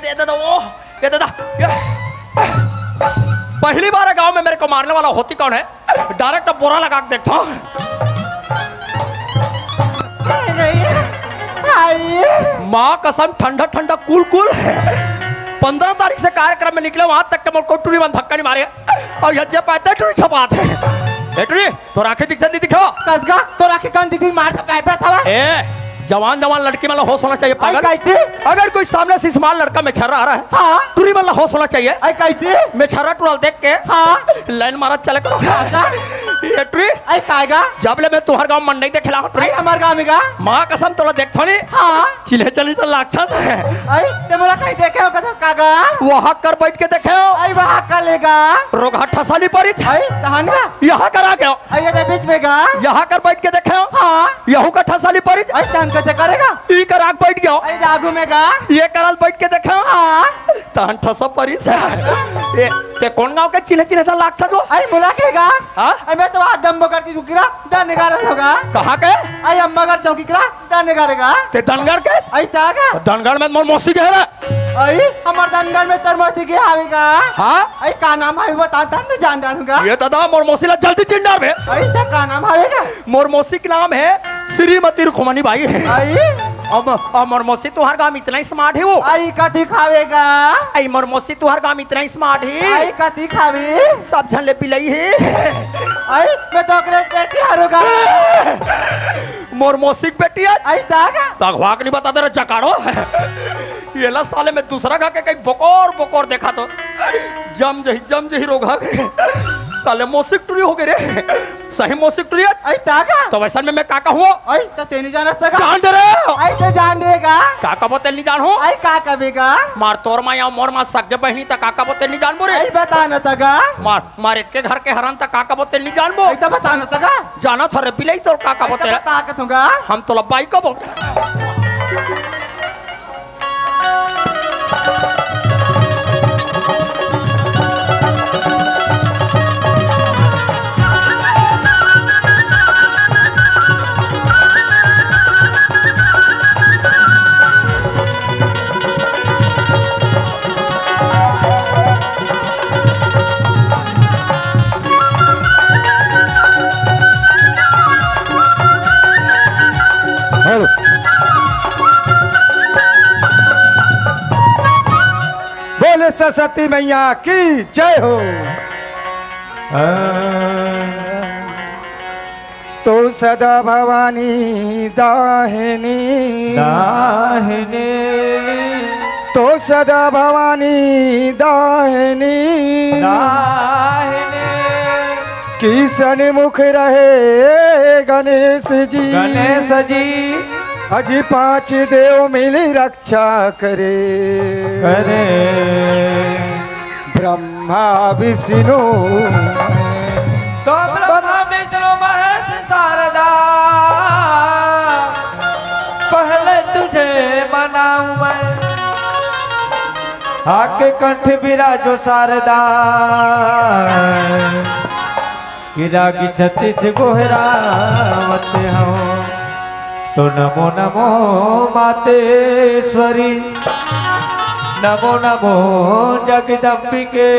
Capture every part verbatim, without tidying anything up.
ये दादा, वो, ये दादा, ये। पहली बार है गांव में मेरे को मारने वाला होती कौन है? डायरेक्ट बोरा लगा के देखता हूँ। माँ कसम, ठंडा ठंडा, कूल कूल। पंद्रह तारीख से कार्यक्रम में निकले, वहां तक के मोर को टूरी मन धक्का नहीं मारे। और ये जे पाते टूरी छपात है। ए टूरी, तोर आंखें दिखत नहीं दिखे? कसगा, तोर आंखें कौन दिखी? मार तो पाइप था। ए, जवान जवान लड़की मन ला होश होना चाहिए, आई पागल। कैसे? अगर कोई सामने से स्मार्ट लड़का में छर्रा आ रहा है, हाँ। टूरी मन ला होश होना चाहिए। आई कैसे? मैं छर्रा टूरा देख के, हाँ। लाइन मारत चले करो। हाँ। ये टूरी, आई कायगा? जब ले मैं तुहर गांव मंडई देखे ला हूँ, टूरी। आई हमार गांव में गा? माँ कसम तोला देखथो नहीं। हाँ। चिल्हे चली तो लागथस। आई, ते मोला कहीं देखे हो कथस कागा? वहां कर बैठ के देखे हो। आई वहां कर लेगा। रोगहा ठसाली परिच। आई, तहन गा? यहाँ कर आ गया। आई, ये तो बीच में गा। यहाँ कर बैठ के देखे हो। हाँ। यहू का ठसाली परिच। आई, तहन कैसे करेगा? ई कर आग बैठ गया। आई, आगू में गा। ये करल बैठ के देखे हो। हाँ। तहन ठसा परिच। ए, ते कौन गांव के चिल्हे चिल्हे सा लागथस वो? आई, मोला के गा। हाँ? आई, मैं तो आज अम्मा घर की सुकिरा, दन ग्यारह होगा। कहाँ के? आई, अम्मा घर चौकी करा। दनगढ़ का? ते दनगढ़ के? आई ता का? दनगढ़ में मोर मौसी के हरे। आई, हमर दनगढ़ में तोर मौसी के हावे का? हाँ? आई, का नाम हावे बता, तब मैं जान डालूंगा। ये दादा, मोर मौसी ला जल्दी चिन डारबे। आई, ते का नाम हावे का? मोर मौसी के नाम है श्रीमती रुक्मणी बाई। आई? अब, अब मोर मौसी तुहर गांव में इतना ही स्मार्ट है वो। आई, कथी खावे का? आई, मोर मौसी तुहर गांव में इतना ही स्मार्ट है। आई, कथी खावे? सब झन ले पिलई है। आई, मैं तो ओकरे बेटी हरूगा। मोर मौसी के बेटी है। आई ता का? तघवा के नहीं बता दे रे जकाड़ो। येला साले मैं दूसरा घर के कहीं बकोर बकोर देखा तो जम जही, जम जही रोगहा के। साले मौसी के टूरी हो गए रे। सही मौसी के टूरी है। आई ता का? तो वैसन में मैं का कहूँ? आई तो ते नहीं जान सकता का? जान दे रे। आई तो जान देगा। का कबो तेल नहीं जान हो? आई का कबेगा? मार तोर माँ या मोर माँ सगे बहनी त का कबो तेल नहीं जान बोरे? आई बता न तगा। मार मार एक के घर के हरन त का कबो तेल नहीं जानबो? आई तो बता न तगा। जाना था रे बिलाई तोर का कबो आई तो तेल। बता के दूंगा। हम तोला बाई कबो। हेलो। बोले सरस्वती मैया की जय हो। तो सदा भवानी दाहिनी। दाहिनी। तो सदा भवानी दाहिनी। दाहिनी। किसन मुख रहे गणेश जी। गणेश जी। अजी पांच देव मिली रक्षा करे। करे। ब्रह्मा विष्णु। तो ब्रह्मा विष्णु महेश शारदा, पहले तुझे मनाऊं मैं, आके कंठ विराजो शारदा। कि रागी छत्तीस गोहरावत हो। तो नमो नमो मातेश्वरी, नमो नमो जगदम्बिके।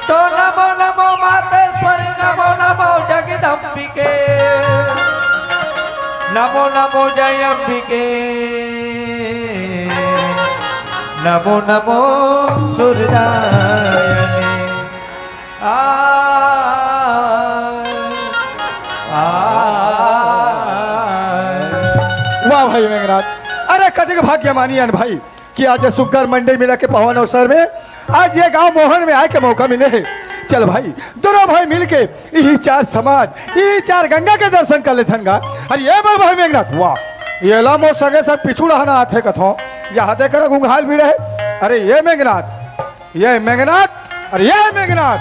तो नमो नमो मातेश्वरी, नमो नमो जगदम्बिके, नमो नमो जय अम्बिके, नमो नमो सुरदायिनी। आ, आ, वाह भाई मेघनाथ, अरे कतिक भाग्यमानी अन भाई कि आज सुग्घर मंडई मिला के पावन अवसर में आज ये गांव मोहन में आए के मौका मिले है। चल भाई, दोनों भाई मिल के यही चार समाज, यही चार गंगा के दर्शन कर लेथन गा। अरे ये मोर भाई मेघनाथ, वाह, ये ला मोर संगे सर पिछू रहना आथे कथो, यहाँ देख घुंघाल भी रहे। अरे ये मेघनाथ, ये मेघनाथ, अरे ये मेघनाथ।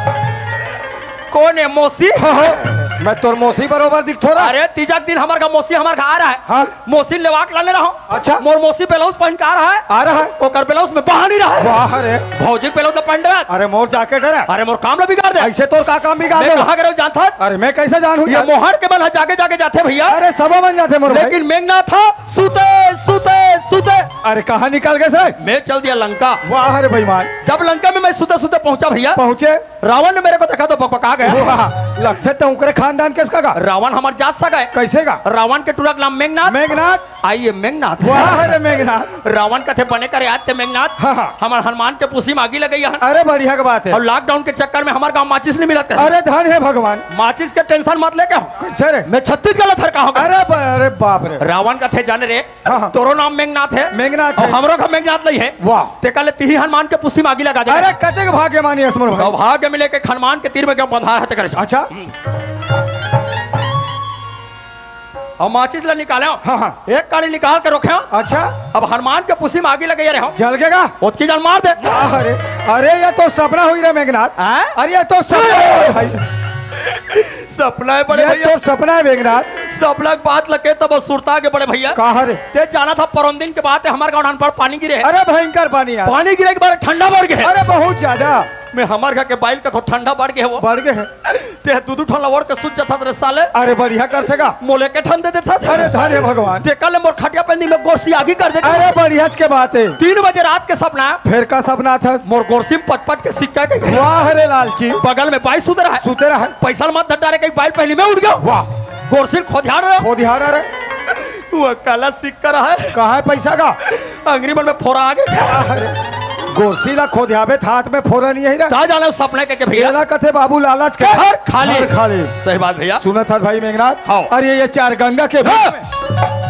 कौन है मौसी? हाँ, हाँ। मैं तोर मौसी बरोबर दिखथों रे। अरे, तीजा के दिन हमर घर मौसी हमर घर आ रहा है। हाँ। मौसी लेवा के लाने रहो। अच्छा। मोर मौसी ब्लाउज पहन के आ रहा है। आ रहा है। ओकर ब्लाउज में बहा नहीं रहा है। वाह रे। भौजी के ब्लाउज में पहन रहा है। अरे, मोर जैकेट है रे। अरे, मोर काम ला बिगाड़ दे। ऐसे तोर का काम बिगाड़ मैं दे? कहाँ करे जानत हस? अरे, मैं कैसे जानहूँ ये यार? मोहड़ के मन ह जागे जागे जाथे भैया। अरे, सबो मन जाथे मोर भाई। लेकिन मेघनाथ ह सुते सुते सुते। अरे, कहाँ निकल गे से? मैं चल दिया लंका। वाह रे बेईमान। जब लंका में मैं सुते सुते पहुंचा भैया, पहुंचे। रावण ने मेरे को देखा तो बकबका गया। वाह, लगथे त ओकरे खानदान के सगा। रावण हमर जात सगा है। कैसे गा? रावण के टूरा के नाम मेघनाथ। मेघनाथ। आइए मेघनाथ। वाह रे मेघनाथ। रावण कथे बने करे आज ते मेघनाथ। हाँ, हाँ। हमर हनुमान के पुसी में आगी लगई हन। अरे बढ़िया के बात है। और लॉकडाउन के चक्कर में हमर गांव माचिस नहीं मिलत है। अरे धन है भगवान। माचिस के टेंशन मत लेके हो। कैसे रे? मैं छत्तीसगढ़ थर का हूँ। अरे ब-, अरे बाप रे। रावण कथे जाने रे, हाँ, हाँ। तोरो नाम मेघनाथ है। मेघनाथ और है। हमरो का मेघनाथ नहीं है। वाह। ते कहले तिही हनुमान के पुसी में आगी लगा दे। अरे कतेक भाग्यमानी हस मोर भाई। सौभाग्य मिले के हनुमान के तीर में क्यों बंधा रहते करे। अच्छा। और माचिस ला निकाले हो। हाँ, हाँ। एक काड़ी निकाल के रखे हो। अच्छा। अब हनुमान के पुसी में आगी लगे रहे हो। जल गेगा? ओतकी जान मार दे। अरे, अरे ये तो सपना हुई रे मेघनाथ। हाँ? अरे ये तो सपना है भाई। सपना है बड़े ये भैया। तो सपना है मेघनाथ। सपना के बात लगे तब सुरता के बड़े भैया। कहा रे? ते जाना था परम दिन के बात है, हमारे गाँव पर पानी गिरे है। अरे भयंकर पानी यार। पानी गिरे के बाद ठंडा बढ़ गया है। अरे बहुत ज्यादा। मैं हमारे घर के बाइल का तो ठंडा बढ़ गया है वो। बढ़ गए हैं। ते दू दू ठन ला ओढ़ के सुत जाथा रे साले। अरे बढ़िया करथे गा। मोले के ठन दे देथा। अरे धन हे भगवान। ते कल मोर खटिया पे नी में गोरसी आगी कर दे। अरे बढ़िया के बात है। तीन बजे रात के सपना। फिर का सपना था? मोर गोरसी में पच पच के सिक्का के। वाह रे लालची। बगल में बाई सुत रहा है। सुते रहा है। पैसा मत धर डारे के बाई पहली में उठ गया। वाह। गोरसी खोदिया रहे। खोदिया रहे। वो काला सिक्का रहा है। कहाँ है पैसा का? अंगरी मन में फोरा आ गए। अरे, गोरसी ला खोदियाबे त हाथ में फोरा नहीं है रे। का जाने सपने के, के भैया? एला कथे बाबू लालच के। घर खाली। घर खाली। सही बात भैया। सुनत हस भाई मेघनाथ? हाँ। अरे ये चार गंगा के हाँ।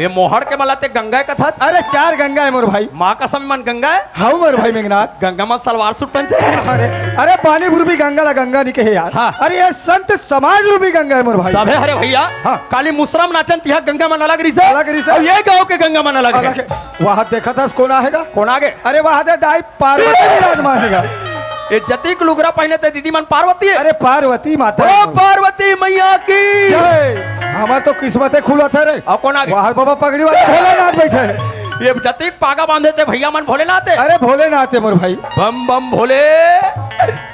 ये मोहड़ के मला ते गंगा कथा। अरे चार गंगा है मोर भाई। माँ कसम मन गंगा है। हाँ मोर भाई मेघनाथ। गंगा मन सलवार सूट पहनते हैं। अरे, अरे पानी रूपी गंगा ला गंगा नहीं कहे यार। हाँ। अरे ये संत समाज रूपी गंगा है मोर भाई। तभे हरे भैया। हाँ। काली मुसरा म नाचन तिहा गंगा मन अलग रिसे। अलग रिसे। अब ये गांव के गंगा मन अलग है। अलग है। वहाँ देखा था कौन आएगा? कौन आगे? अरे वहाँ दे दाई पार्वती विराजमान है। ये जतीक लुगरा पहने ते दीदी मन पार्वती है। अरे पार्वती माता ओ है। पार्वती मैया की। जय। हमार तो किस्मत है खुला था रे। और कौन आगे? वहाँ बाबा पगड़ी वाले भोलेनाथ बैठे हैं। ये जतीक पागा बांधे ते भैया मन भोलेनाथ है। अरे भोलेनाथ है मोर भाई। बम बम भोले।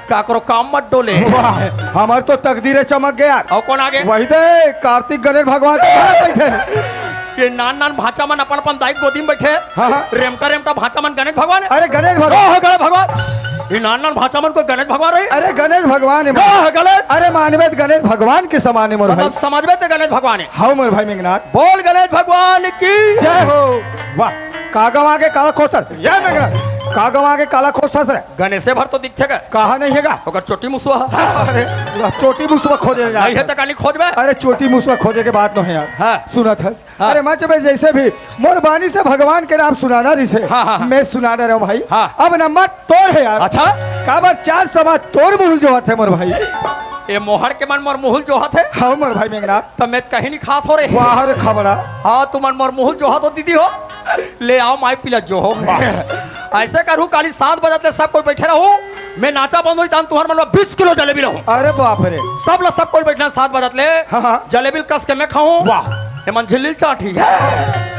काकरो काम मत डोले। वाह, हमार तो तकदीर चमक गया। और कौन आगे? वही दे, कार्तिक गणेश भगवान के घर बैठे। ये नान नान भांचा मन अपन अपन दाई गोदी में बैठे। हाँ, हाँ। रेमटा रेमटा भांचा मन गणेश भगवान है। अरे गणेश भगवान। ओह, गणेश भगवान। ये नान नान भांचा मन कोई गणेश भगवान रही? अरे गणेश भगवान है। ओह, गणेश। अरे मानवे त गणेश भगवान के समान है मोर भाई। मतलब समझ में ते गणेश भगवान है। हाँ मोर भाई मेघनाथ। बोल गणेश भगवान की। जय हो। वाह, का गवा के काला खोस्तर। जय मेघनाथ। का गवा के काला खोस्तर सर। गणेशे भर तो दिखे गा। कहा नहीं है गा? ओकर चोटी मुसवा। अरे, चोटी मुसवा खोजे जा। नहीं है तो काली खोजबे। अरे, चोटी मुसवा खोजे के बात नहीं यार। हाँ। सुनत हस। हाँ। अरे, मैं जब जैसे भी मोर बानी से भगवान के नाम सुनाना रिसे। हाँ, हाँ, हाँ। मैं सुनाना रहा भाई। हाँ। अब नंबर तोर है यार। अच्छा। काबर चार समा तोर मुहुल जोहत है मोर भाई। ये मोहड़ के मन मोर मुहुल जोहत है। हाँ, मोर भाई मेघनाथ। तो मैं कहीं नहीं खात हो रे। वाह रे खबड़ा। हाँ, तुमन मोर मुहुल जोहत हो दीदी हो। ले आओ माई पीला जो हो। ऐसे करू काली सात बजत ले सब कोई बैठे रहू। मैं नाचा बंद होई तान तुहर मन में बीस किलो जलेबी रहू। अरे बाप रे। सब ला सब कोई बैठना सात बजत ले। हाँ, हाँ। जलेबी कस के मैं खाऊं। वाह। ये मन झिल्ली चाटी।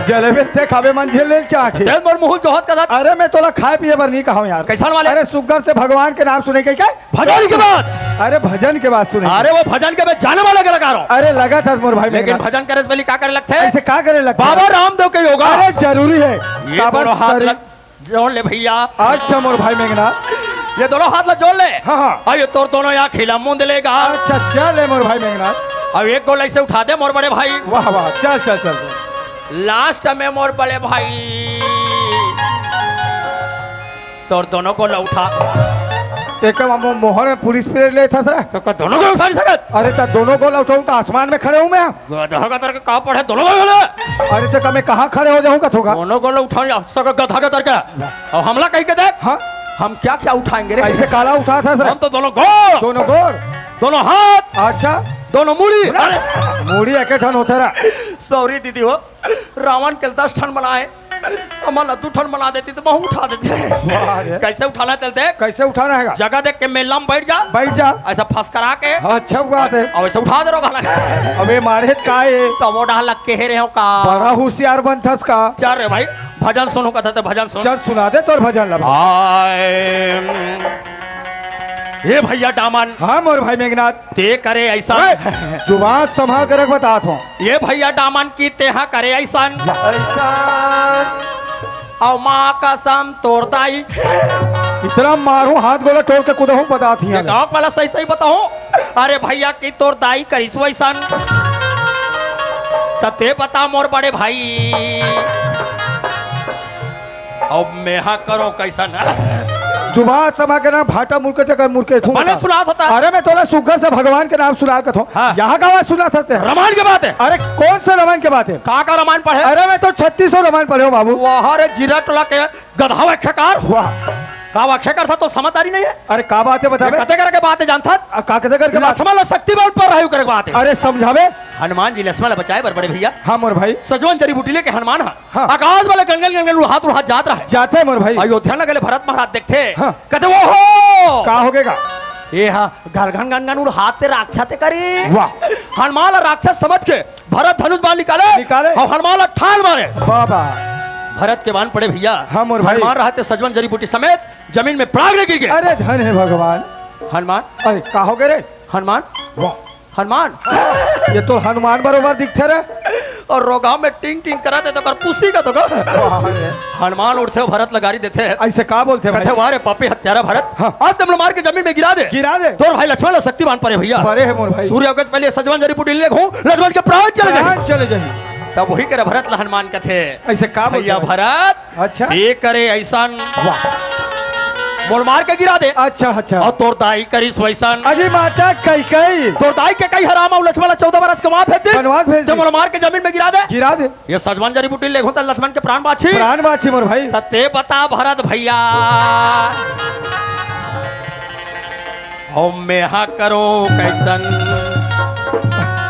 जलेबी ते खाबे मन झिल्ली चाटी। तेल मोर मुहुल जोहत का दात। अरे मैं तोला खाए पिए बर नहीं कहूँ यार। कैसन वाले? अरे सुग्घर से भगवान के नाम सुने के क्या? भजन के बाद। अरे भजन के बाद सुने। अरे वो भजन के बाद जाने वाला कलाकार हो। अरे लगा था मोर भाई लेकिन मेघनाथ। भजन करे से पहले का करे लगथे? ऐसे का करे लगथे? बाबा रामदेव के योगा। अरे जरूरी है। ये काबर दोनों हाथ शरीर लग-, जोड़ ले भैया। अच्छा मोर भाई मेघनाथ। ये दोनों हाथ ला जोड़ ले। हाँ, हाँ। और ये तोर दोनों आँखी ला मूंद लेगा। अच्छा चल ले मोर भाई मेघनाथ। अब एक गोल ऐसे उठा दे मोर बड़े भाई। वाह, वाह, चल, चल, चल। लास्ट में मोर बड़े भाई। तोर दोनों गोल उठा। तेकर मो-, मोहर में पूरी स्प्रे ले था सर। तो का दोनों गोल उठा नहीं सकत? अरे, त दोनों गोल उठाऊं त आसमान में खड़े हूँ मैं। गधा गतर के का पढ़े दोनों गोल उठा। अरे, त मैं कहाँ खड़े हो जाऊँ कथों का? दोनों गोल उठा नहीं सकत गधा गतर के। और हमला कहीं के देख। हाँ? हम क्या क्या उठाएंगे रे? ऐसे काला उठा था सर। हम तो दोनों गोल। दोनों गोल। दोनों हाथ। अच्छा। दोनों मूड़ी। अरे। मूड़ी एक ठन होता रहा। सॉरी दीदी हो। रावण के दस ठन बनाए, हमन ला दू ठन बना देती त महूं उठा देती। वाह रे। कैसे उठाना चलते? कैसे उठाना है? जगह देख के मेला में बैठ जा। बैठ जा। ऐसा फसकरा के। अच्छा, हुआ थे। अब ऐसे उठा दे रहो गाना। अबे मारे का है? तो वो डाल लग के रहे हो का? बड़ा होशियार बनथस का। चल रे भाई, भजन सुनहूं कथा तो भजन सुन। चल सुना दे तोर भजन ला भाई। हाय। हे भैया डामन। हाँ मोर भाई मेघनाथ। ते करे ऐसा। ए, जुबान संभाल के रख, बतात हूँ। ये भैया डामन की तेहा करे ऐसन। ऐसन। अउ माँ कसम तोर दाई। इतना मारूं हाथ गोला तोड़ के कुदहूं, बतात ही ये है। गाँव वाला सही सही बताऊं। अरे भैया की तोर दाई करिस वैसन। त ते बता मोर बड़े भाई। अब मेहा करो कैसन। जुबान समा के ना भाटा मुड़ के टकर मुड़ के ठूंक बने बता। सुनात होता। अरे मैं तोला सुग्घर से भगवान के नाम सुना कथों। हाँ। यहाँ का आवाज सुना सकते हैं। रामायण के बात है। अरे कौन से रामायण के बात है? का का रामायण पढ़े? अरे मैं तो छत्तीसों रामायण पढ़े हूँ बाबू। वाह रे जीरा टोला के गधा व्याख्याकार। वाह। का व्याख्या करता तो समझदारी नहीं है। अरे का बात है बता ये बे? कते करके बात है जानता? आ, का कते करके बात? लक्ष्मण ला शक्ति में उत्पन्न रहे करके बात है। अरे समझावे। हनुमान जी लक्ष्मण ला बचाए बर बड़े भैया। हाँ मोर भाई। सजवन जड़ी बूटी लेके हनुमान हा। हाँ। आकाश वाले गनगन गनगन उड़ात उड़ात जात रहा। जाते मोर भाई। अयोध्या नगर ले भरत महाराज देखते। हाँ। कहते वो हो। का हो गएगा? ये हा गनगन गनगन उड़ात ते राक्षस ते करी। वाह। हनुमान ला राक्षस समझ के भरत धनुष बाण निकाले। निकाले। अउ हनुमान ला ठाल मारे। बाबा। भरत के बाण पड़े भैया। हाँ मोर भाई। हनुमान रहते सजवन जड़ी बूटी समेत जमीन में प्राग ले गिर गए। अरे धन है भगवान। हनुमान। अरे का हो गए रे? हनुमान। वाह। हनुमान। ये तो हनुमान बरोबर दिखते रे। अउ रोगा में टिंग टिंग करा दे तो कर पुसी का तो कर। वाह रे। हनुमान उठते हो भरत ला गारी देते हैं। ऐसे का बोलते हैं कहते भाई? वाह रे पापी हत्यारा भरत। हाँ। आज तुम मार के जमीन में गिरा दे। गिरा दे। तोर भाई लक्ष्मण ला शक्ति बाण पड़े भैया। पड़े है मोर भाई। सूर्य उगत पहले सजवन जड़ी बूटी ले घूम लक्ष्मण के प्राण चले जाए। प्राण चले जाए। तब वही करे भरत ला हनुमान कथे। ऐसे का बोलते भैया हैं? भरत। अच्छा। ते करे ऐसन। वाह। मोर मार के गिरा दे। अच्छा, अच्छा। अउ तोर दाई करिस वैसन। अजी माता कैकई। तोर दाई कैकई हराम अउ लक्ष्मण ला चौदह बरस के वहां भेज दे। बनवास भेज तो दे। मोर मार के जमीन में गिरा दे। गिरा दे। ये सजवन जड़ी बूटी लेघो त लक्ष्मण के प्राण बाची। प्राण बाची मोर भाई। त ते बता भरत भैया। हम मेहा करो कैसन।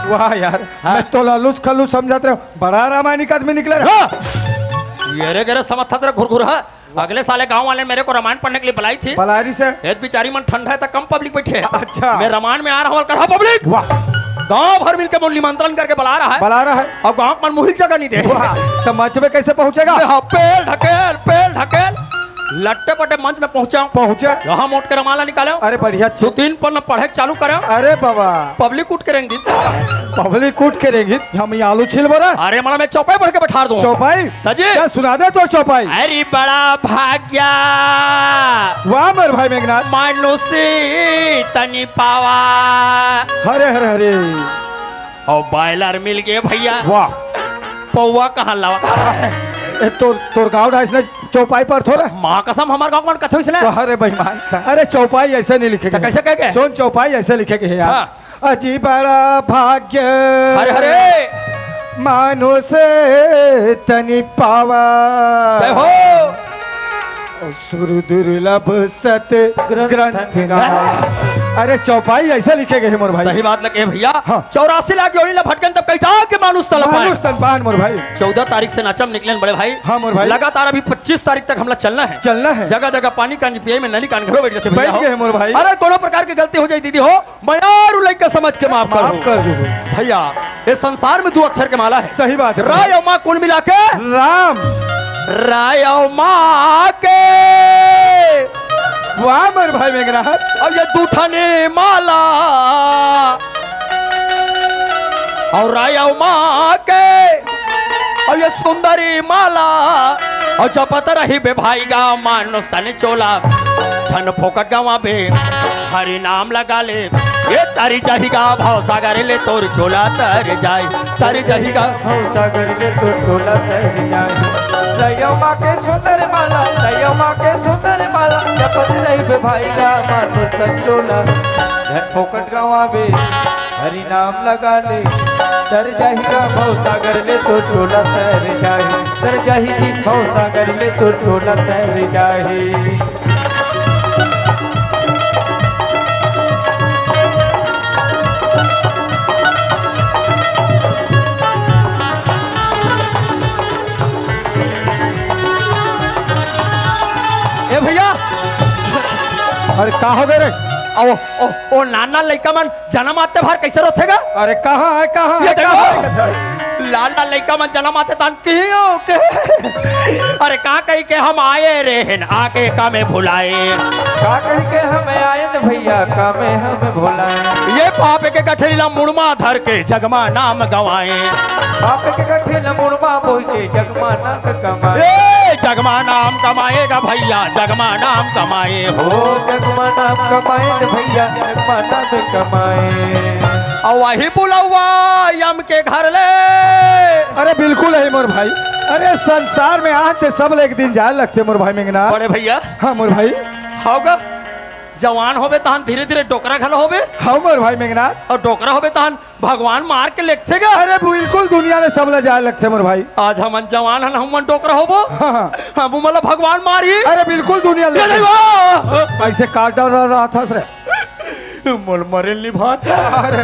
वाह यार, हाँ। मैं तो लालूस खलूस समझत रहे, बड़ा रामायणिक आदमी निकले रे। हाँ। ये रे गरे समझत रहे घुरघुर है। अगले साले गांव वाले मेरे को रामायण पढ़ने के लिए बुलाई थी। बुलाई से? एक बेचारी मन ठंडा है तो कम पब्लिक बैठे है। अच्छा। मैं रामायण में आ रहा हूँ, कर पब्लिक। वाह। गांव भर मिलके मुझे निमंत्रण करके बुला रहा है। बुला रहा है। और गांव पर मुहिल जगह नहीं दे। वाह। तो मंच में कैसे पहुंचेगा? मैं हाँ, पेल ढकेल, पेल ढकेल। लट्टे पट्टे मंच में पहुंचा। पहुंचा। यहाँ मोट के रमाला निकाले। अरे बढ़िया दो चीज। तीन पन्ना पढ़े चालू करे। अरे बाबा। पब्लिक उठ के रेंगी। पब्लिक उठ के रेंगी। हम ये आलू छील बोला। अरे मड़ा मैं चौपाई पढ़ के बैठा दूं। चौपाई? तजी। क्या सुना दे तो चौपाई? अरे बड़ा भाग्या। वाह मेरे भाई मेघनाथ। मानुषी तनी पावा। हरे हरे हरे। और बॉयलर मिल गए भैया। वाह। पौवा कहाँ लावा? ए, तोर, तोर गाँव ना इसने चौपाई पर थोड़ा? माँ कसम हमार गाँव मन कथो इसने। तो अरे बेईमान, अरे चौपाई ऐसे नहीं लिखे तो गए। कैसे कह गए? सुन, चौपाई ऐसे लिखे गए हैं यार। हाँ। अजी बड़ा भाग्य हरे हरे। मानुष तनि पावा। जय हो। सुर दुर्लभ सत ग्रंथ ग्रंथ ना। ना। अरे चौपाई ऐसे लिखे गए हैं मोर भाई। सही बात लगे भैया। हाँ। चौरासी लाख योनि ला भटकन तब कहीं जाके मानुष तन पाए। मानुष तन पाए मोर भाई। चौदह तारीख से नाचम निकले बड़े भाई। हाँ मोर भाई। लगातार अभी पच्चीस तारीख तक हमला चलना है। चलना है। जगह जगह पानी कांजी पिए में नली कान घरो बैठ जाते भैया बैठ हो। गए मोर भाई। अरे कोनो प्रकार की गलती हो जाए दीदी हो, मयारू लइका समझ के माफ कर माफ दो। कर दो। भैया, ये संसार में दो अक्षर के माला है। सही बात है। राय और माँ कुल मिला के राम। राय और माँ के। वाह मेरे भाई मेघनाथ। अब ये दूठा ने माला और राय और माँ के। अउ ये सुंदरी माला, अउ जपत रही बे भाई गा मानुष तन चोला, झन फोकट गवा बे, हरि नाम लगा ले, ये तरि जाही गा भव सागर ले तोर चोला तर जाए, तरि जाही गा। भव सागर ले तोर चोला तर जाए। रयो माँ के सुंदर माला, रयो माँ के सुंदर माला, जपत रही बे भाई गा मानुष तन चोला, झन फोकट गवा बे, हरि नाम लगा ले, तर जाही गा भव सागर ले तोर चोला तर जाही, तर जाही जी भव सागर ले तोर चोला तर जाही। अरे का हो गे रे? ओ, ओ, ओ नान नान लइका मन जनम आते भर कइसे रोथे गा? अरे कहाँ हे, कहाँ ये हे, देखो, कहाँ हे? लान लान लइका मन जनम आते तान कियो के। अरे का कहि के हम आए रे हेन, आके का में भुलाए। का कहि के हम आए न भइया, का में हम भुलाए। ये पाप के गठरी ला मुड़मा धर के जगमा नाम गवाए। पाप के गठरी ला मुड़मा बोहि के जगमा नाम कमाए। ए, जगमा नाम कमाए गा भइया, जगमा नाम कमाए हो। ओ जगमा नाम कमाए न भइया, जगमा नाम कमाए। अउ वही बुलउवा यम के घर ले। अरे बिल्कुल हे मोर भाई। अरे संसार में आन ते सब ले एक दिन जाए लगथे मोर भाई मेघनाथ। बड़े भइया। हाँ मोर भाई। हव गा, जवान होबे तहन धीरे धीरे डोकरा घलो होबे। हाँ मोर भाई मेघनाथ। अउ डोकरा होबे तहन भगवान मार के लेगथे गा। अरे बिल्कुल दुनिया ले सब ले जाए लगथे मोर भाई। आज हमन जवान हन, हमन डोकरा होबो। हाँ, हाँ। हमू मन ला भगवान मारही। अरे बिल्कुल दुनिया ले ये जाए। नहीं बा। अइसे काट डाल रहा, रहा था रे। मोर मरे नी भात। अरे।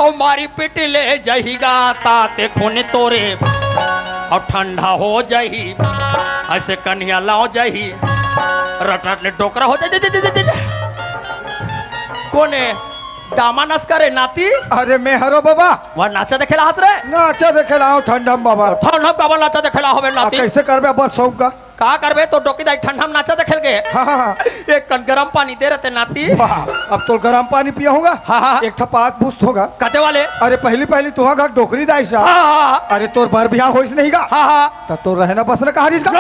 ओ मारी पीटी ले जाही गा, ताते खून तोरे। अउ ठंडा हो जाही। अइसे कन्हिया लाव जाही। रट रट ले डोकरा हो जाही। कोने? डामा नस करे नाती। अरे मैं हरो बाबा। वह नाचा देखे ला हस रे। नाचा देखे ला हूँ ठंडम बाबा। ठंडम का बा नाचा देखे ला होबे आ, नाती। कइसे करबे अब सौंप का? का करबे तो डोकी दाई ठंडम नाचा देखे ल गे। हाँ, हाँ, हाँ। एक कन गरम पानी दे रते नाती। वाह, अब तो गरम पानी पिया होगा। हाँ, हाँ। एक ठा पात बुस्त होगा। कते वाले? अरे पहली पहली तुहा घर डोकरी दाई सा। हाँ, हाँ, हाँ। अरे तोर बर बिहाव होइस नहीं गा। हाँ, हाँ। त तोर रहना बसना कहाँ रहिस गा?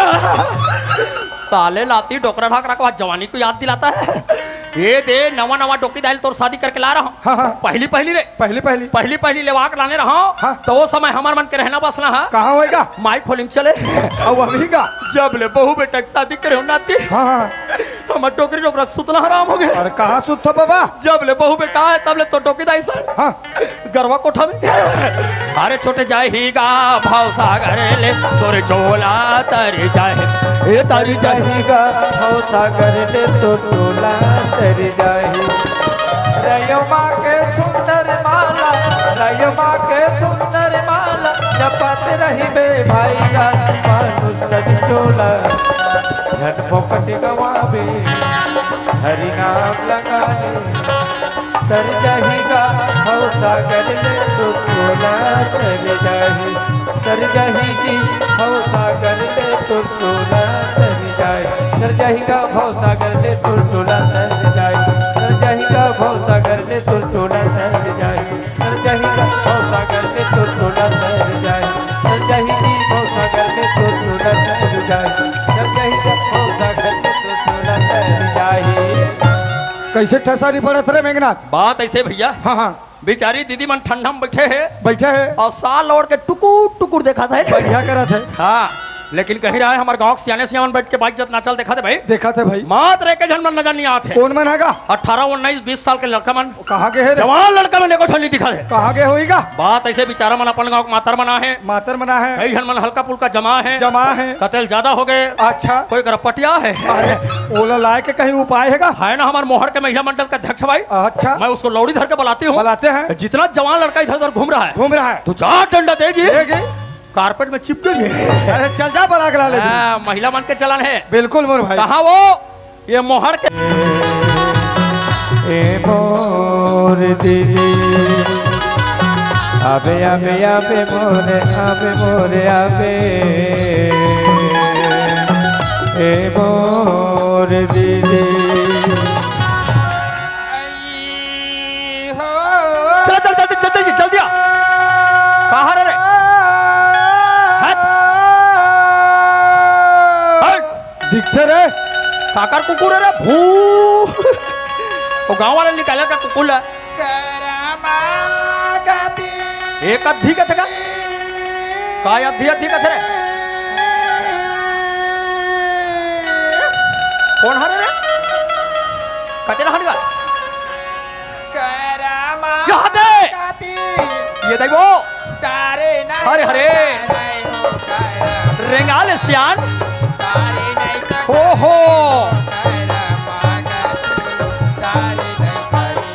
साले लाती डोकरा ढाकरा को आज जवानी को याद दिलाता है। ये दे, नवा नवा डोकी दाई ल तोर शादी करके ला रहा हूँ। हाँ, हाँ। पहली पहली रे। पहली पहली। पहली पहली लेवा के लाने रहा हूँ। हाँ। तो वो समय हमर मन के रहना बसना है। कहाँ होएगा? माई खोली में चले। अब अभी का? जब ले बहू बेटा के शादी करे हो नाती। हाँ, हाँ। हमर डोकरी डोकरा सुतना हराम हो गे। अरे कहाँ सुत था बाबा? जब ले बहू बेटा आए तब ले तो डोकी दाई सन। हाँ। गरवा कोठा में। अरे छूट जाही गा भवसागर ले तोर झोला तर जाही, ए तर जाही। जाही गा भवसागर ले तोर झोला तर जाही। रयो माँ के सुंदर माला, रयो माँ के सुंदर माला, जपत रहिबे भाई गा मानुष तन चोला। धन फोकट गवावे, हरि नाम लगावे। तर जाही गा भवसागर ले तोर झोला तर जाही। तर जाही जी भवसागर ले तोर झोला तर जाही। तर जाही गा भवसागर ले तोर झोला तर जाही। तर जाही गा भवसागर ले तोर झोला तर जाही। तर जाही गा भवसागर ले तोर झोला तर जाही। तर जाही जी भवसागर ले तोर झोला तर जाही। तर जाही गा भवसागर ले तोर झोला तर जाही। कइसे ठसारी पड़त रे मेघनाथ? बात अइसे भइया। हाँ, हाँ। बिचारी दीदी मन ठंडा में बइठे हे। बइठे हे। अउ साल ओढ़ के टुकुर टुकुर देखत हे। बढ़िया करत हे। हाँ, लेकिन कहीं रहा है हमर गाँव के सियाने सियान बइठ के बाइक जत नाचल देखत हे भाई। देखत हे भाई। मात्र एक झन मन नजर नइ आत हे। कोन मन हे गा? अठारह, उन्नीस, बीस साल के लड़का मन। कहाँ गे हे रे? जवान लड़का मन एको ठन नइ दिखत हे। कहाँ गे होही गा? बात अइसे बिचारा मन अपन गाँव के मातर मन आहे। मातर मन आहे। कई झन मन हल्का फुल्का जमा हे। जमा हे। कते ल ज्यादा हो गे। अच्छा। कोई करा पटिया हे। अरे, ओला लाए के कहीं उपाय हे गा? है ना हमर मोहर के महिला मंडल के अध्यक्ष भाई। अच्छा। मैं उसको लौड़ी धर के बुलाती हूँ। बुलाते हैं। जितना जवान लड़का इधर उधर घूम रहा है, घूम रहा है। दो चार डंडा देगी। देगी। कारपेट में चिपकेगी। अरे चल जा बराग ला ले। हाँ, महिला मन के चलन हे। बिल्कुल मोर भाई। कहाँ वो? ये मोहर के ए मोर दीदी, आबे, आबे, आबे मोरे, आबे मोरे, आबे। ए मोर दीदी। चल, चल, जल्दी, जल्दी, जल्दी आ। कहाँ रे? हट। हट। दिखथे रे। काकर कुकुर हे रे? भू। वो गांव वाले निकाले का कुकुर ला। एक अद्धी कथे का? काय अद्धी अद्धी कथे रे? कोन हरे रे? कते रहन गा? करमा यहाँ दे। काती। ये देख वो। तारे नहीं हरे, हरे। तारे हो, तारे। रेंगाल सियान। तारे नहीं तो ओहो। तारे मांगती। तारे नहीं करी।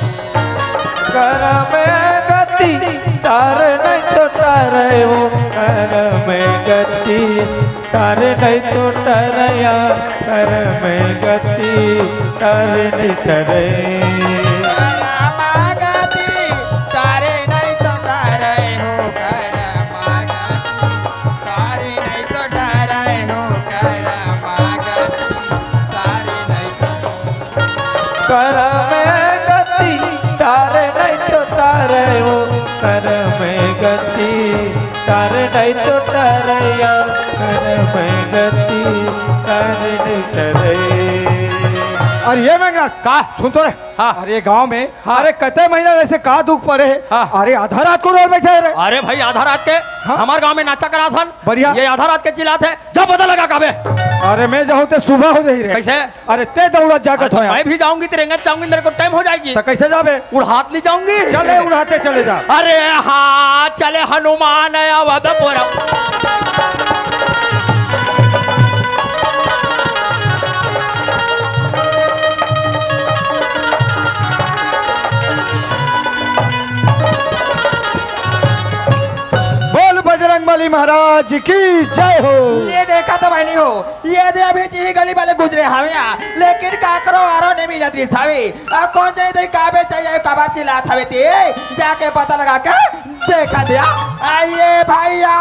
कर में गति, तारे नहीं तो तारे वो कर में गति। तारे नहीं तो टरया, कर में गति, तारे नहीं टरे। कर में गति, तारे नहीं तो तारे वो, कर में गति, तारे नहीं तो तारे यार, कर में गति, तारे नहीं तारे। अरे ये मेघनाथ, का? सुन तो रे। हाँ। अरे गांव में, हाँ। अरे कते महीना वैसे का दुख पड़े है? हाँ। अरे आधा रात को रोल बैठे रहे। अरे भाई, आधा रात के हाँ। हमारे गांव में नाचा करा था। बढ़िया। ये आधा रात के चिल्लात है, जा पता लगा काबे। अरे मैं जाहूं ते सुबह हो जाही रे। कैसे? अरे ते दौड़त जागत अच्छा, होया। मैं भी जाऊंगी, तेरे रेंगत जाऊंगी, मेरे को टाइम हो जाएगी। तो कैसे जाबे? उड़ात ले जाऊंगी। चले उड़ाते चले जा। अरे हाँ, चले हनुमान आया वादा बोरा। बोल बजरंग बली महाराज की जय हो। ये देखा तो भाई नहीं हो, ये दे अभी चीही गली वाले गुजरे हवे, लेकिन काकरो आरो नहीं मिलत रही हवे। अब कौन जाने दे काबे चाहिए, काबर चिल्लात हवे ते, जाके पता लगा के देखा दिया। आइए भैया।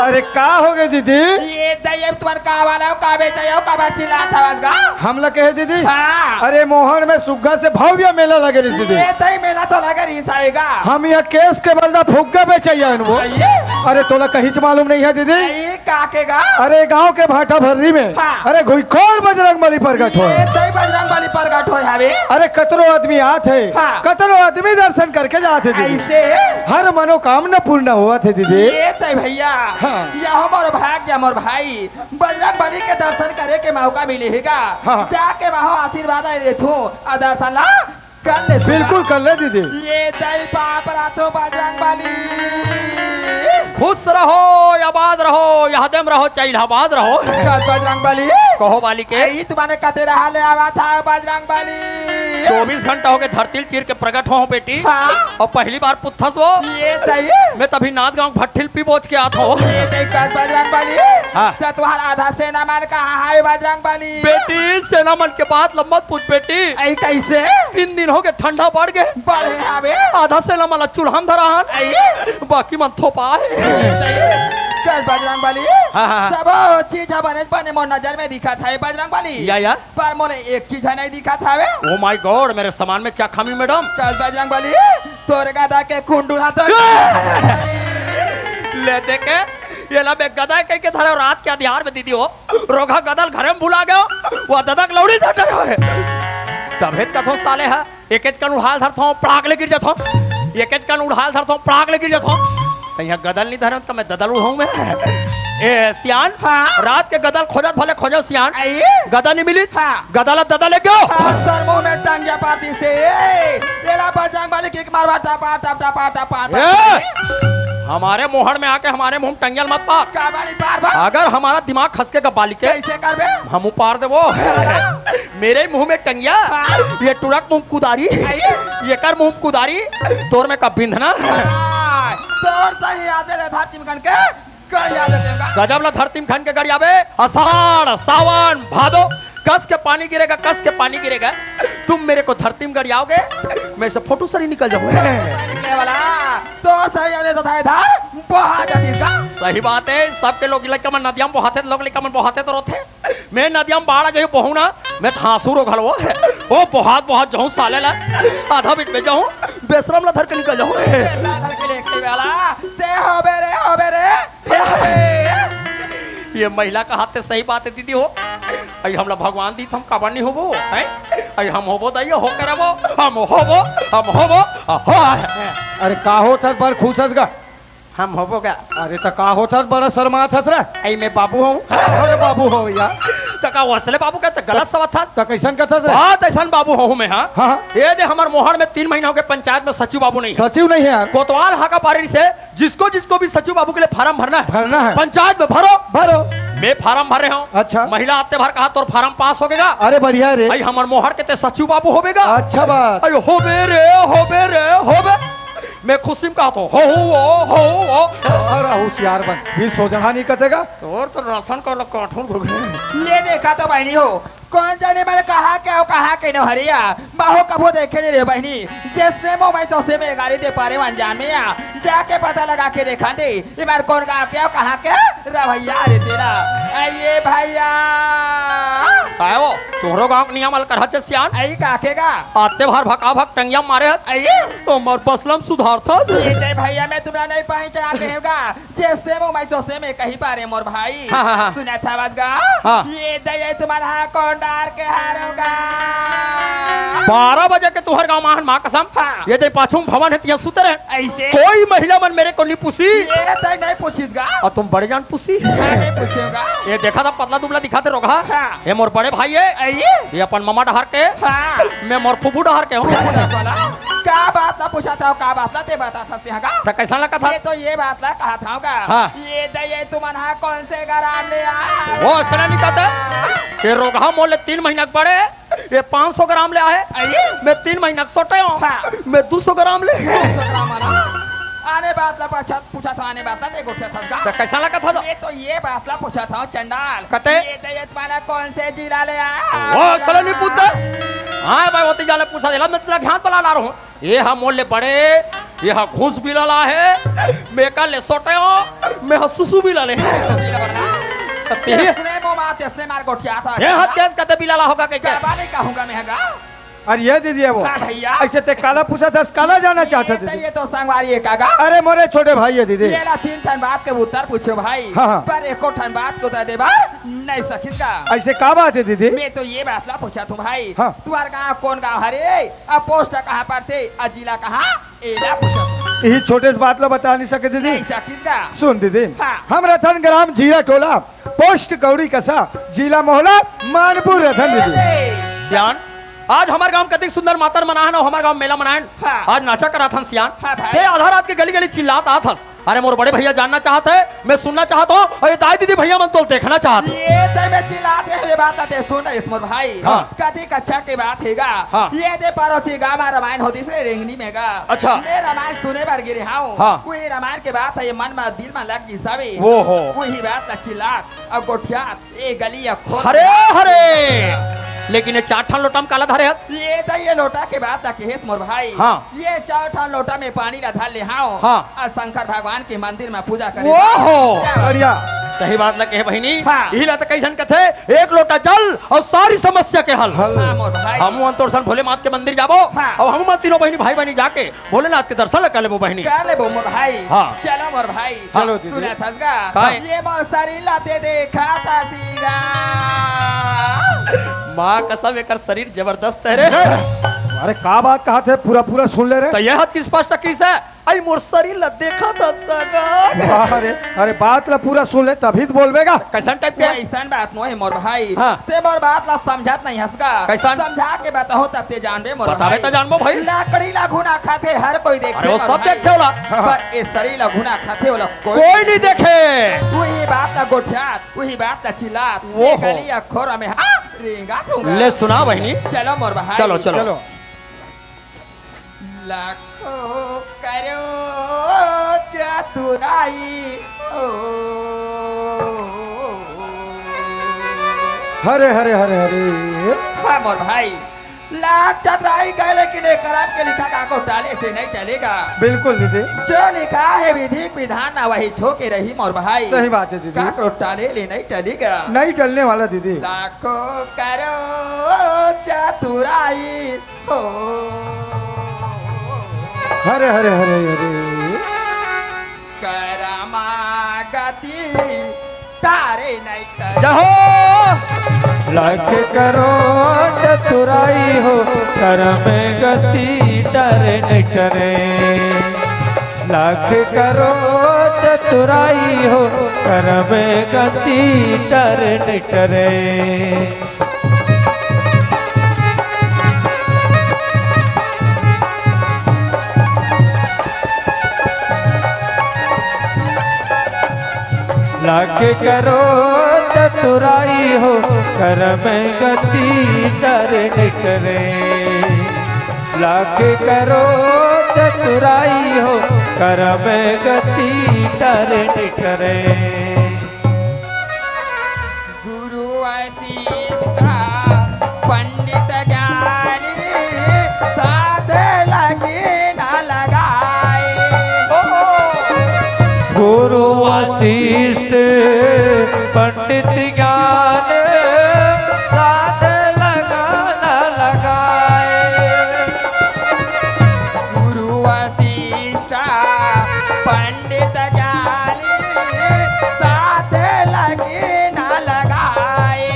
अरे का हो गए दीदी? ये दे तुम्हार का वाला हो, काबे चाहिए, काबर चिल्लात हवस गा? हम लगे है दीदी। हाँ। अरे मोहन में सुग्गा से भव्य मेला लगे रिस दीदी। ये दे मेला तो लगे रिस आएगा। हम यहाँ केस के बदला फुग्गा बेचे आए वो। आइए। अरे तोला कहीं से मालूम नहीं है दीदी? आइए। का के गा? अरे गांव के भाटा भर्री में हाँ। अरे घुईखोर बजरंग बली प्रगट होय। ये तई बजरंग बली प्रगट होय हवे। अरे कतरो आदमी आत है, हाँ। कतरो आदमी दर्शन करके जात है दीदी। ऐसे? हर मनोकामना पूर्ण होवत है दीदी। ये तई भैया, हाँ। या हमर भाग जा मोर भाई, बजरंग बली के दर्शन करे के मौका मिले हेगा। हाँ। जाके वहाँ आशीर्वाद लेथो, आ दर्शन ला कर ले। बिल्कुल कर ले दीदी। ये दई पाप रातो बजरंग बली। खुश रहो, आबाद रहो, यादें में रहो, चाहे इलाहाबाद रहो। का बजरंग बली? कहो बाली के। ई तुम्हारे कते रहा ले आवा था बजरंग बली। चौबीस घंटा हो गए धरती चीर के प्रकट हो बेटी। हाँ। और पहली बार पुथस वो। ये सही। मैं तभी नाथ गांव भट्ठिल पी बोच के आत हो। ये सही का बजरंग बली। हाँ। तो तुम्हारा आधा सेना मन कहाँ है बजरंग बली? बेटी, सेना मन के बात लम्बा पूछ बेटी। ऐ कैसे? तीन दिन हो गए, ठंडा बढ़ गए। बढ़े हवे। आधा सेना मन चूल्हा में धरा हन। ऐ? बाकी मन थोपा है। चल बजरंग बली। हाँ, हाँ, हाँ। सब चीज बने बने मोर नजर में दिखत है बजरंग बली। या, या। पर मोले एक चीज नहीं दिखत हवे। Oh my God, मेरे सामान में क्या खामी मैडम? चल बजरंग बली, तोर गदा के कुंडुला तो ले देखे, ये ला बे गदा कह के धरे रात के अधियार में दीदी हो। रोघा गदल घरे में भुला गयो, वो ददक लौड़ी झटर होए। तभेत कथो साले हा, एक एक कन उड़ाल धरथो, पड़ाक ले गिर जाथो। एक एक कन उड़ाल धरथो, पड़ाक ले गिर जाथो। त यहाँ गदल नहीं धरे, त मैं ददल उड़ाऊं मैं। ए, सियान, हाँ? रात के गदल खोजत भले खोजो सियान। आई? गदल नहीं मिलिस? हाँ। गदल अब ददल ले गयो। हाँ, सर मुंह में टंगिया पाती से। ए, तेरा बजरंग बली किक मारवा टपा, टप, टपा, टपा, टपा। ए, हमारे मोहड़ में आके हमारे मुंह में टंगियल मत पार। का बारी पार बा? अगर हमारा दिमाग खसके का बाली के, कैसे करबे? हम उपार देबो। मेरे मुंह में टंगिया, हाँ। ये टुरक मुंह कुदारी, आइए। ये कर मुंह कुदारी, तोर में का बिंधना। हाँ, तोर सही याद है धरती में खन के, कर याद है तेरा। गजब ला धरती में खन के गड़ियाबे, आषाढ़, सावन, भादो, कस के पानी गिरेगा, कस के पानी गिरेगा। तुम मेरे को धरती में गड़ियाओगे, मैं से फोटो सरी निकल जाऊंगा। ये वाला, तोर सही याद है तो था इधर, बहा जाती का। सही बात है, सबके लोग लइका मन नदिया में बहाथे, लोग लइका मन बहाथे तो रोथे। मैं नदिया में बाढ़ आ जाऊं, बहू ना, मैं थांसू रो घलो। ओ बहुत, बहुत जाऊं साले ला, आधा बीच में जाऊं, बेशरम ला धर के निकल जाऊं। धर के लेके वाला, ते होबे रे, होबे रे। ये महिला का हाथ से सही बात है दीदी हो। अई हमला भगवान दी, हम काबर नहीं होबो, हैं? अई हम होबो दाई, हो करबो, हम होबो, हम होबो, हो। अरे का होत हस, बड़ खुश हस गा? हम होबो गा। अरे त का होत हस, बड़ा शर्मात हस रे? अई मैं बाबू हूँ। अरे बाबू हो भैया। त का असले बाबू का त गलत समझत हस? त कैसन कहत हस रे? बहुत ऐसन बाबू हूँ मैं, हाँ। हाँ, हाँ। ये दे हमर मोहड़ में तीन महीना हो गए पंचायत में सचिव बाबू नहीं है। सचिव नहीं है यार। कोतवाल हाका पारी से जिसको जिसको भी सचिव बाबू के लिए फार्म भरना है, भरना है। पंचायत में भरो। भरो। मैं फार्म भर रहे हूँ। अच्छा। महिला हफ्ते भर कहा तोर फार्म पास हो गया। अरे बढ़िया रे। भाई हमर मोहड़ के ते सचिव बाबू होबे गा। अच्छा बात। अरे होबे रे, होबे रे, होबे। मैं खुशी में कहत हूँ, हो, हो, वो, हो, वो। अरे होशियार बन, भी सोझा नहीं कतेगा। तोर तो राशन कार्ड ला काटूं घुघरी। ये देखा तो बहिनी हो, कोन जनी मन कहाँ के अउ कहाँ के नोहरिया, महूँ कभू देखे नहीं रे बहिनी। जइसने मुँह में तइसने में गारी दे पारे अनजान में आ, जाके पता लगा के देखा दे, ये बार कोन गाँव के अउ कहाँ के रवैया रे तेरा। अइये भइया। काय हो, तोहरो गाँव के नियम अलकरहा हे सियान। अई काके गा। आते भर भका भक टंगिया मारे हत। अइये। तो हमर बसलम सुधारथा। ये दे भइया, मैं तुम्हला नहीं पहचान रहे हूँ गा। जइसने मुँह में तइसने में कही पारे मोर भाई। हाँ, हाँ, हाँ। सुनत हवस गा? हाँ। ये दे, ये तुम्हर हा कोन डार के हारो गा? बारह बजे के तुँहर गाँव मा आहन, माँ कसम। हाँ। ये दे पाछू में भवन हे, तिहाँ सुते रहे। अइसे? कोई महिला मन मेरे को नहीं पूछी। ये दे नहीं पूछिस गा? अउ तुम बड़े जान पूछी। हाँ, नहीं पूछेगा। ये देखा था पतला दुबला दिखा थे रोगहा। हाँ। ये मोर बड़े भाई हे। अइये? ये अपन ममा डहर के। हाँ। मैं मोर फुफू डहर के हूँ। बोला, का बात ला पूछा था, का बात ला ते बता सकते हैं का? त कइसन लगा था? ये तो ये बात ला कहा था का? हाँ। ये दे, ये तुमन हा कोन से गराम ले आ? वो असला नहीं कहता। ये रोगहा मोर ले तीन महीना के बड़े, ये पाँच सौ ग्राम ले आहे। अइये? मैं तीन महीना के सोटे हूँ। हाँ। मैं दो सौ ग्राम ले। दो सौ ग्राम वाला। आने बात ला पूछा, पूछा था, आने बात ला ते गोठिया था का? त कइसन लगा था तो? ये तो ये बात ला पूछा था चंडाल। कते? ये दे, ये तुम्हला कोन से जिला ले आ? वो असला नहीं पूछता। हाँ भाई, वो तो जाले पूछा दिला, मैं तेला घात बला ला रहा हूँ। ये हा मोर ले बड़े, ये हा घूस बिलाला हे, मैं एकर ले सोटे हूँ, मैं हा सुसु बिलाले। त तेही तइसने मुँह मा तइसने मार गोठिया था। ये हा तेज कते बिलाला होगा कहिके। काबर नहीं कहूँगा मैं गा। अरे ये दीदी हे वो। हाँ भइया। अइसे ते काला पूछा था, काला जानना चाहत हस ये तो, दीदी? ये तो संगवारी हे का गा? अरे मोरे छोटे भाई हे दीदी। ये ला तीन ठन बात के उत्तर पूछे भाई। हाँ, हाँ। पर एको ठन बात के उत्तर देबा नहीं सकिस गा। अइसे का बात हे दीदी? मैं तो ये बात ला पूछत हूँ भाई। हाँ। तुँहर गाँव कोन गाँव हरे? अउ पोस्ट कहाँ परथे? अउ जिला कहाँ? एला पूछत हूँ। इही छोटे से बात ला बता नहीं सके दीदी? नहीं सकिस गा। सुन दीदी, हाँ। हम रथन ग्राम जीरा टोला, पोस्ट गौरी कसा, जिला मोहला, मानपुर रथन दीदी। सियान, आज हमर गाँव कतिक सुंदर मातर मनाहन अउ हमर गाँव मेला मनाहन। हाँ। आज नाचा कराथन सियान। हाँ भाई। ते आधा रात के गली गली चिल्लात आत हस। अरे मोर बड़े भइया जानना चाहत हे, मैं सुनना चाहत हूँ, अउ ये दाई दीदी भइया मन तोला देखना चाहत हे। ये दे मैं चिल्लात हे, ये बात आते सुन रहिस मोर भाई। हाँ। कतिक अच्छा के बात हे गा। हाँ। ये दे पड़ोसी गाँव मा रमायन होतिस रे रेंगनी में गा। अच्छा। मैं रमायन सुने बर गे रहे हूँ। हाँ। उही रमायन के बात हे, ये मन मा दिल मा लग गिस हवे। वो हो। उही बात ला चिल्लात अउ गोठियात ए गली अखोर हरे, हरे। लेकिन ये चार ठन लोटा म काला धरे हस? ये तो ये लोटा के बात ला कहेस मोर भाई। हाँ। ये चार ठन लोटा में पानी ला धर ले हँव। हाँ। अउ शंकर भगवान के मंदिर में पूजा करे। ओहो, बढ़िया। सही बात ला कहे बहिनी। हाँ। इही ला तो कई झन कथे, एक लोटा जल अउ सारी समस्या के हल। हल। हाँ मोर भाई। हमू मन तोर सन भोलेनाथ के मंदिर जाबो। हाँ। अउ हमू मन तीनों बहिनी भाई बहिनी जाके भोलेनाथ के दर्शन ल कर लेबो बहिनी। कर लेबो मोर भाई। हाँ। चलो मोर भाई। चलो दीदी। सुनत हस गा? काय? ये मोर शरीर ला ते देखत हस गा। माँ कसम, एकर शरीर जबरदस्त हे रे। अरे का बात कहत हे, पूरा पूरा सुन ले रे। त ये हद की स्पष्ट किस हे? अई मोर शरीर ला देखत हस गा। अरे, अरे बात ला पूरा सुन ले तभी तो बोलबे गा। कइसन टाइप के? अइसन बात नोहे मोर भाई। हाँ। ते मोर बात ला समझत नहीं हस गा। कइसन? समझा के बताहूँ तब ते जानबे मोर भाई। बताबे त जानबो भाई। लकड़ी ला घुना खाथे हर कोई देखथे मोर भाई। अरे वो सब देखथे ओला। हाँ, हाँ। पर ए शरीर ला घुना खाथे ओला कोई नहीं देखे। उही बात ला गोठियात, उही बात ला चिल्लात। वो हो। गली अखोरा में हाँ, रेंगत हँव गा। ले सुना बहिनी। चलो मोर भाई। चलो, चलो। चलो। लाखों करो चतुराई हो। हरे, हरे, हरे, हरे। हाँ मोर भाई, लाख चतुराई कहे, लेकिन एक करम के लिखा का को टाले से नहीं टलेगा। बिल्कुल दीदी। जो लिखा है विधि विधान ना वही छो के रही मोर भाई। सही बात है दीदी। का को टाले ले नहीं टलेगा। नहीं टलने वाला दीदी। लाखों करो चतुराई हो। हरे, हरे, हरे, हरे। करमा गति तारे नहीं करे। जहो। लाख करो चतुराई हो, करम गति तारे नहीं करे। लाख करो चतुराई हो, करम गति तारे नहीं करे। लाख करो चतुराई हो, करम गति तारे नहीं करे। लाख करो चतुराई हो, करम गति टरनि टरे। गुरु वशिष्ठ पंडित ज्ञानी, साथ लगी न लगाए। गुरु वशिष्ठ पंडित ज्ञान, साथ लगा न लगाए। गुरु वशिष्ठ पंडित ज्ञानी, साथ लगी न लगाए।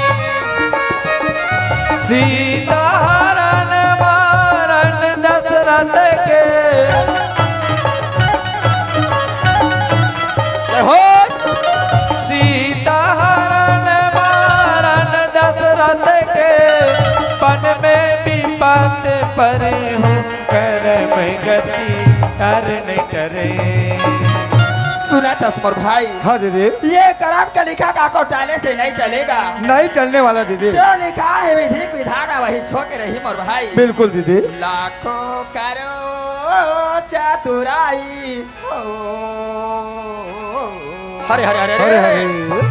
सीता हरण मारन दशरथ के, जय हो। सीता हरण मारन दशरथ के, पन में विपत परे हो, करम गति टरनि टरे। सुना तस मोर भाई। हाँ दीदी। ये करम का लिखा का को टाले से नहीं चलेगा। नहीं चलने वाला दीदी। जो लिखा है विधि विधान वही छोके रही मोर भाई। बिल्कुल दीदी। लाखों करो चतुराई। हरे हरे हरे हरे हरे। हरे।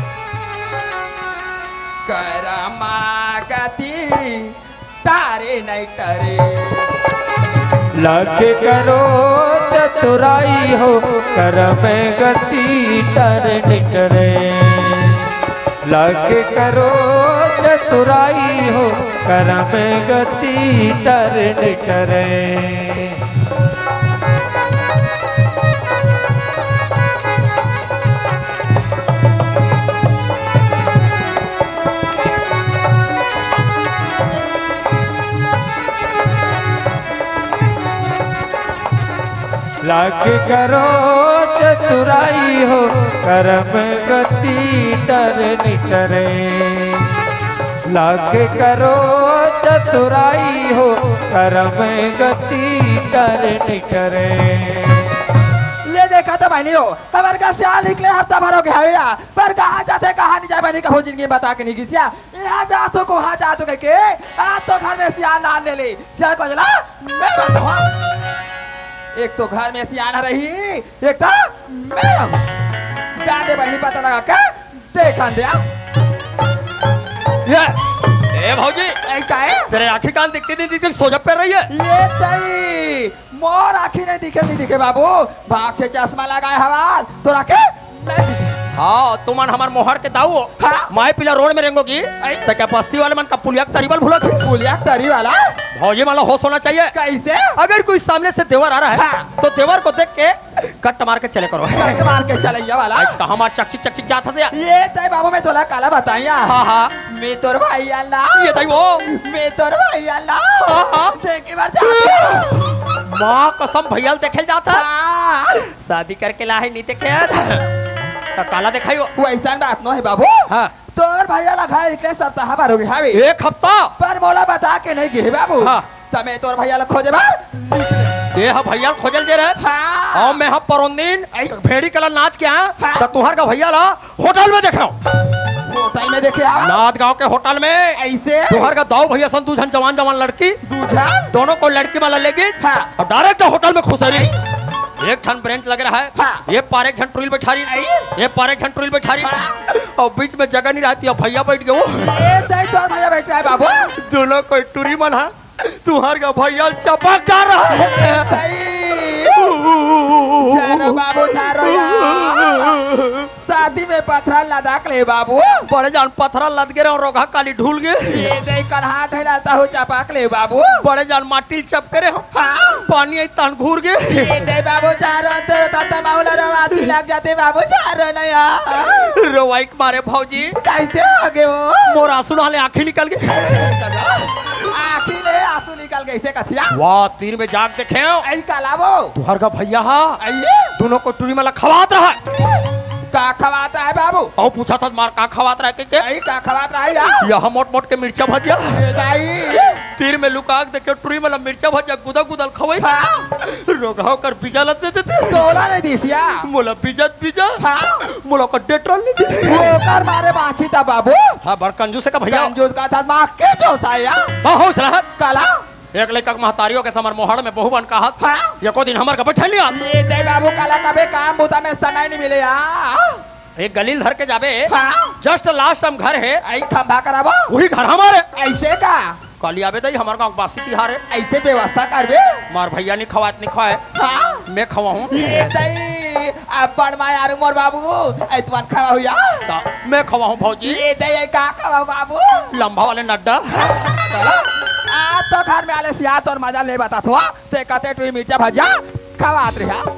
करमा गति टरे नहीं टरे। लाख करो चतुराई हो, करम गति टरनि टरे। लाख करो चतुराई हो, करम गति टरनि टरे। लाख करो चतुराई हो, करम गति टरनि टरे। लाख करो चतुराई हो, करम गति टरनि टरे। ले देखा तो बहिनी हो, हमर का सियान निकले हफ्ता भर हो गया भैया, पर कहाँ जाथे, कहाँ नहीं जाए, बहिनी कभू जिंदगी में बता के नहीं गिसिया। यहाँ जा तो को, वहाँ जा तो कह के, आज तो घर में सियान लान ले ले। सियान को जला, मैं बताऊँ। एक तो घर में सियान रही, एक तो मैं। जा दे बहिनी, पता लगा के देखन दे। ये, ए भौजी, ए, का है? तेरे आँखी कान दिखती नहीं, दिखती, सोझा पैर रही है। ये सही, मोर आँखी नहीं दिखे, नहीं दिखे बाबू, भाग से चश्मा लगाए हवाल, तो रखे नहीं दिखे। हाँ, तुमन हमर मोहर के दाऊ हो। हाँ। माय पीला रोड में रेंगोगी, आई। तो क्या बस्ती वाले मन का पुलिया के तरी बल भूला के? पुलिया के तरी वाला? भौजी मन ला होश होना चाहिए। कैसे? अगर कोई सामने से देवर आ रहा है, हाँ। तो देवर को देख के कट मार के चले करो। कट मार के चलैया वाला। अरे, कहाँ मार चकचिक चकचिक जात हस यार? ये तय बाबू, मैं तोला काला बताइया। हाँ, हाँ। मैं तोर भैया ला। ये तय वो। मैं तोर भैया ला। हाँ, हाँ। देखे बर जात हस। माँ कसम, भैया ल देखे ल जात हस। हाँ। शादी करके ला है, नहीं देखे हस। तो काला देखाई वो? वैसन बात नो है बाबू। हाँ। तोर भैया ला घर इतने सप्ताह भर हो गए हवे। एक हफ्ता? पर मोला बता के नहीं गे बाबू। हाँ। त मैं तोर भैया ला खोजे बर निकले। ये हा भैया ला खोजे ल दे रहे? हाँ। अउ मैं हा परोन दिन ऐ- भेड़ी कला नाच के आया, हाँ। त तुहर का भैया ला होटल में देखे हंव। होटल में देखे हंव? नांदगांव के होटल में। ऐसे? तुहर का दाऊ भैया सन दू झन जवान जवान लड़की। दू झन? दोनों को लड़की वाला ले गिस। हाँ। अउ direct होटल में खुसेरिस। एक ठन बेंच लगे रहा है। हाँ। ये पार एक झन टुरी ल बैठा रही। ऐ? ये पार एक झन टुरी ल बैठा रही। हाँ। अउ बीच में जगह नहीं रहती, अब भैया बैठ गए वो। ये सही तोर भैया बैठ रहा है बाबू। दोनों कोई टुरी मन हा तुहर का भैया ल चपक डार रहा है। सही। चारो बाबू, चारो यार। शादी में पथरा लदक ले बाबू। बड़े जान पथरा लद गे रहे, रोगहा काली ढूल गे। ये दे कन्हा ठेला ताहू चपक ले बाबू। बड़े जान माटी ल चपके रहे हो। हाँ। पानी आई तहन घूर गे। ये दे बाबू, चारो अंतर तत माउला रवासी लग जाते बाबू, चारो नया। रोवाई के मारे भौजी। कैसे हो गए हो? मोर आंसू नहाले आंखी निकल गए। आंखी ले आंसू निकल गए, इसे कथिया? वाह, तीर में जाग देखे हो। ऐ काला वो। तुहर का भैया हा। आइए। दोनों को टुरी मला खवात रहा है। का खवात रहा है बाबू? अउ पूछा था मार का खवात रहा है के, के? ऐ का खवात रहा है यार? यह मोट मोट के मिर्चा भजिया। ए दाई। तीर में लुका के देखे टुरी मला मिर्चा भजिया गुदा गुदा ल खवाई। हाँ। रोगहा ओकर बीजा ल दे देते। तोला नहीं दिसिया। मोला बीजा त बीजा। हाँ। मोला ओकर डेटॉल नहीं दिसिया। ओकर मारे बाछी था बाबू। हाँ, बड़ कंजूस है का भैया? कंजूस का था, माँ के जो साया। हाँ, होश रहा। काला। एक लइका के महतारी हो के हमर मोहड़ में बहू बन कहत। हाँ। एको दिन हमर का बैठे लिया। ए दे बाबू, काला कबे काम बूता में समय नहीं मिले यार। एक गलील धर के जाबे। हाँ। Just last हम घर हे। आई खंभा कराबो। वही घर हमारे। ऐसे का? काली आबे दई, हमर गाँव बासी तिहार हे। ऐसे व्यवस्था करबे। मार भैया नहीं खवात नहीं खाए। हाँ। मैं खवाहूँ। ए दई, अब बड़ माया रू मोर बाबू। ऐ तुमन खवा हुआ। ता मैं खवाहूँ भौजी। ए दई, ए का खवा बाबू? लंबा वाले नड्डा। चलो, आज तो घर में आले सिया तोर मजा ले बता थो। ते कते टुई मिर्चा भजिया खवात रहा।